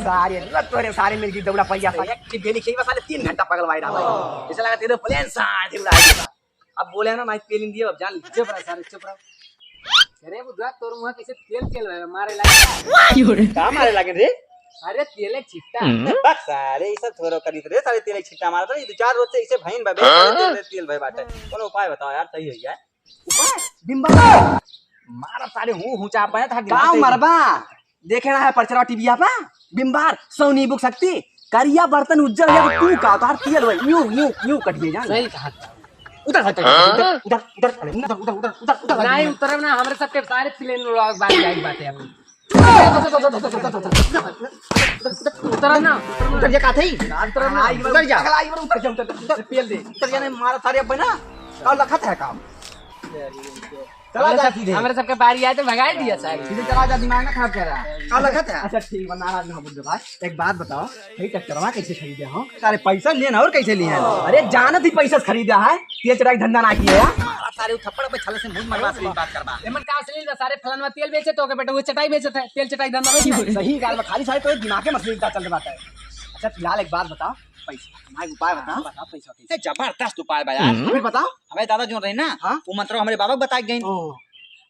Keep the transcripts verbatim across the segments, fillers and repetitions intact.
सारे, तोरे सारे मिल गई दौड़ा पहिया सारे। एक टिप बेली खेई बस साले तीन घंटा पगलवाई रहा भाई। ऐसा लगा तेरे प्लेन सारे उड़ा दिया। अब बोले ना, माइक पेलिन दिए, अब जान ले। चुप रह सारे, चुप रह। अरे बुधवा, तोर मुँह कैसे तेल तेल है, मारे लागे। का मारे लागे रे? अरे तेल एक छिट्टा। बस सारे, ये सब थोड़ो करी रे, सारे तेल एक छिट्टा मारत रहे, दो चार रोज से इसे भइन बा बे, हाँ? तेल, तेल भई बाटे। कोनो उपाय बताओ यार, सही हो जाए। उपाय? बिम्बार। मारा सारे हूँ, हूँ चाप है, था गाँव मरबा। देखे ना है परचरा टीवीया पा? बिम्बार, सौ नींबू शक्ति, करिया बर्तन उज्जर हो जाए, तू का, तार तेल भाई, यूं, यूं, यूं कटिए जान। सही कहा। उधर हट, हाँ? उधर, उधर, उधर, उधर, उधर, उधर, उधर, उधर। नहीं उतरब ना, हमरे सबके सारे प्लेन उड़ावे के बाद जाए के बाटे अब। उतरब ना, उतरब ना। उतर जा, का थई? उतरब ना। उतर जा। पगला, उतर जा, उतर जा, उतर जा, पेल दे। उतर जा, नहीं मारा सारे अब ना। का लखत है काम? चला हमरे जा सब, सीधे। हमरे सबके बारी आए तो भगाई दिया सारे। सीधे चला जा, दिमाग ना खराब कर रहा। का लखत है? अच्छा ठीक बा, नाराज ना हो बुद्धू भाई। एक बात बताओ, भाई ट्रैक्टरवा कैसे खरीदे हो? सारे पैसा लिए ना और कैसे लिए हैं? अरे जानत ही पैसा से खरीदा है, तेल चटाई धंधा ना किए है। सारे उ थप्पड़ पे छले से मुंह मरवा से बात करबा। एमन का असली ना सारे फलनवा तेल बेचे तो के बेटा वो चटाई बेचत है, तेल चटाई धंधा बेचत है। सही गाल में खाली सारे तो दिमाग के मसले का चल रहा है। अच्छा फिलहाल एक बात बताओ, पैसा, हमारे उपाय बताओ, बताओ पैसा कैसे? ए, जबरदस्त उपाय बा यार। हम्म। हमें बताओ। हमारे दादा जोन रहे ना, हाँ? वो मंत्र हमरे बाबा को बताई गई। ओ।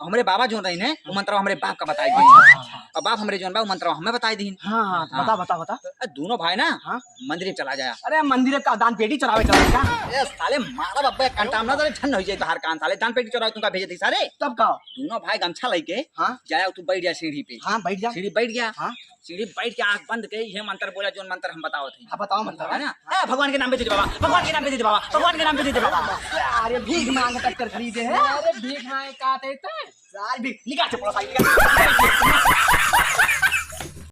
हमरे बाबा जोन रहे ना, वो मंत्र हमरे बाप का बताई गई। अच्छा, अच्छा। और बाप हमरे जोन बा, वो मंत्र हमें बताई दीन। हाँ, हाँ, तो हाँ। बता, बता, बता। ए, दोनों भाई ना, हाँ? मंदिर में चला जाया। अरे, मंदिर का दान पेटी चढ़ावे चला जा। ए, साले मारा बाबा, एक कंटाम ना, साले झन हो जाए बाहर कान, साले दान पेटी चढ़ावे तुमका भेजे थे सारे। तब का? दोनों भाई गमछा लेके हाँ? जाया, तू बैठ जा सीढ़ी पे। हाँ, बैठ जा। सीढ़ी बैठ गया। हाँ। सीढ़ी बैठ के आँख बंद के ये मंत्र बोला, जोन मंत्र हम बतावत हई। हाँ, बताओ मंत्र। है ना? हाँ। ए, भगवान के नाम पे दे दे बाबा, भगवान के नाम पे दे दे बाबा, भगवान के नाम पे दे दे बाबा। अरे भीख मांग ट्रैक्टर खरीदे हैं। अरे भीख मांगे का थे ते? साल भीख निकाल चप्पल साल निकाल।